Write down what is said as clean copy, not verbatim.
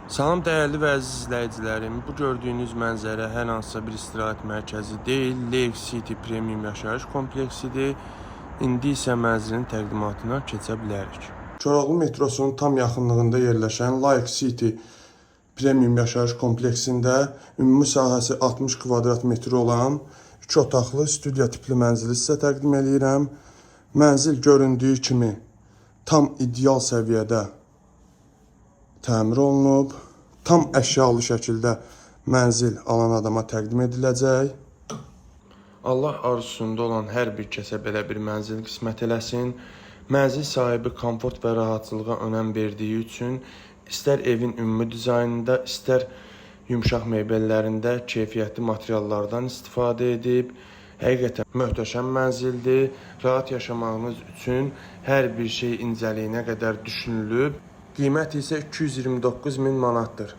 Salam dəyərli və əziz izləyicilərim. Bu gördüyünüz mənzərə hər hansısa bir istirahət mərkəzi deyil, Lake City Premium yaşayış kompleksidir. İndi isə mənzilin təqdimatına keçə bilərik. Koroğlu metrosunun tam yaxınlığında yerləşən Lake City Premium yaşayış kompleksində ümumi sahəsi 60 kvadrat metr olan 2 otaqlı studiya tipli mənzili sizə təqdim eləyirəm. Mənzil göründüyü kimi tam ideal səviyyədə təmir olunub. Tam əşyalı şəkildə mənzil alan adama təqdim ediləcək. Allah arzusunda olan hər bir kəsə belə bir mənzil qismət eləsin. Mənzil sahibi komfort və rahatçılığa önəm verdiyi üçün istər evin ümumi dizaynında, istər yumşaq mebellərində keyfiyyətli materiallardan istifadə edib. Həqiqətən möhtəşəm mənzildir. Rahat yaşamağınız üçün hər bir şey incəliyinə qədər düşünülüb. Qiymət isə 229 min manatdır.